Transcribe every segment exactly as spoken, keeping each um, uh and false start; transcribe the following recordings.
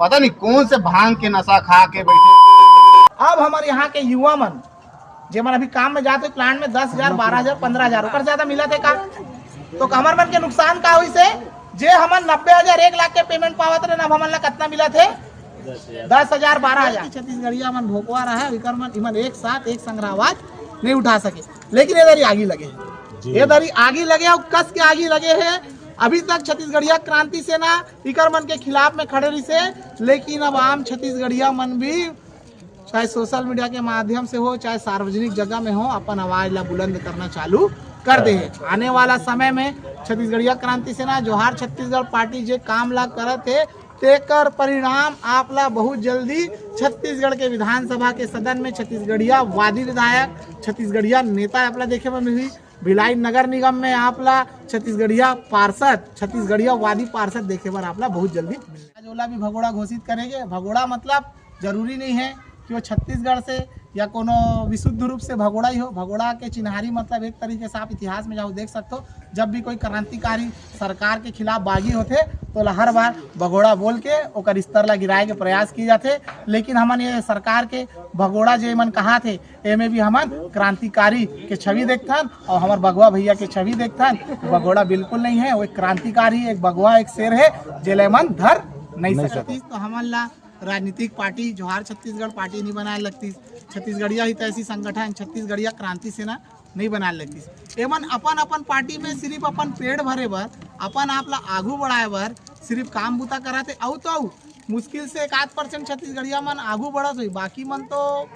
पता नहीं कौन से भांग के नशा खा के बैठे। अब हमर यहाँ के युवा मन, जेमन अभी काम में जाथे, प्लांट में दस हजार, बारह हजार, पन्द्रह हजार, ओकर ज्यादा मिलत हे का? तो हमर मन के नुकसान का होइस हे? जे हमन नब्बे हजार, एक लाख के पेमेंट पावत रहे, अब हमन ला कतना मिलत हे? दस हजार, बारह हजार। छत्तीसगढ़िया मन भोकवा रहा है, इकर मन, इमन एक साथ एक संग आवाज नहीं उठा सके, लेकिन ये दरी आगी लगे है। ये दरी आगी लगे और कस के आगी लगे है। अभी तक छत्तीसगढ़िया क्रांति सेना इकर मन के खिलाफ में खड़े रही से, लेकिन अब आम छत्तीसगढ़िया मन भी चाहे सोशल मीडिया के माध्यम से हो, चाहे सार्वजनिक जगह में हो, अपन आवाज ला बुलंद करना चालू कर दे है। आने वाला समय में छत्तीसगढ़िया क्रांति सेना, जोहार छत्तीसगढ़ पार्टी जे काम ला करत है, तेकर परिणाम आप ला बहुत जल्दी छत्तीसगढ़ के विधानसभा के सदन में छत्तीसगढ़िया वादी विधायक, छत्तीसगढ़िया नेता आप ला देखे बर मिलही। भिलाई नगर निगम में आप ला छत्तीसगढ़िया पार्षद, छत्तीसगढ़िया वादी पार्षद देखे बर आप ला बहुत जल्दी मिलही। आज ओला भी भगोड़ा घोषित करेंगे। भगोड़ा मतलब जरूरी नहीं है कि वो छत्तीसगढ़ से या कोनो विशुद्ध रूप से भगोड़ा ही हो। भगोड़ा के चिन्हारी मतलब एक तरीके से आप इतिहास में जाओ देख सकते हो, जब भी कोई क्रांतिकारी सरकार के खिलाफ बागी होथे तो ओला हर बार भगोड़ा बोल के ओकर स्तर ला गिराए के प्रयास किए जाथे। लेकिन हमन ये सरकार के भगोड़ा जे मन कहा थे, एमे भी हमन क्रांतिकारी के छवि देखथन और हमर बघवा भैया के छवि देखथन। भगोड़ा बिल्कुल नहीं है, वो एक क्रांतिकारी, एक बघवा, एक शेर है, जेला मन धर नहीं सकतीस। तो हमन ला राजनीतिक पार्टी जोहार छत्तीसगढ़ पार्टी नहीं बनाए लगतीस, छत्तीसगढ़िया हितैषी संगठन, छत्तीसगढ़िया क्रांति सेना नहीं बनाए लगतीस। एमन अपन अपन पार्टी में सिर्फ अपन पेट भरे बर, अपन आप ला आगू बढ़ाए बर सिर्फ काम बुता करत हे। अउ तो अउ मुश्किल से एक आध परसेंट छत्तीसगढ़िया मन आगू बढ़त होही, बाकी मन तो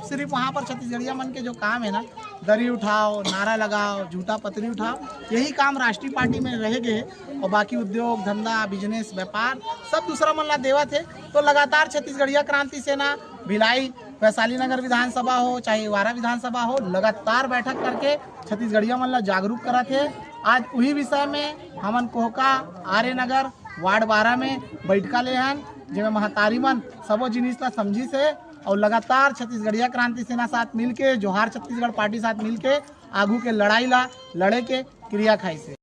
सिर्फ वहाँ पर छत्तीसगढ़िया मन के जो काम है ना, दरी उठाओ, नारा लगाओ, झूठा पतरी उठाओ, यही काम राष्ट्रीय पार्टी में रह गए हे। और बाकी उद्योग धंधा, बिजनेस, व्यापार सब दूसरा मन ला देवत हे। तो लगातार छत्तीसगढ़िया क्रांति सेना भिलाई, वैशाली नगर विधानसभा हो चाहे वारा विधानसभा हो, लगातार बैठक करके छत्तीसगढ़िया मन ला जागरूक करत हे। आज उही विषय में हमन कोहका आर्य नगर वार्ड बारह में बैठका ले हन, जेमे महतारी मन सबो जिनिस ला समझिस हे और लगातार छत्तीसगढ़िया क्रांति सेना साथ मिलके, जोहार छत्तीसगढ़ पार्टी साथ मिलके आगू के लड़ाई ला लड़े के क्रिया खाइस हे।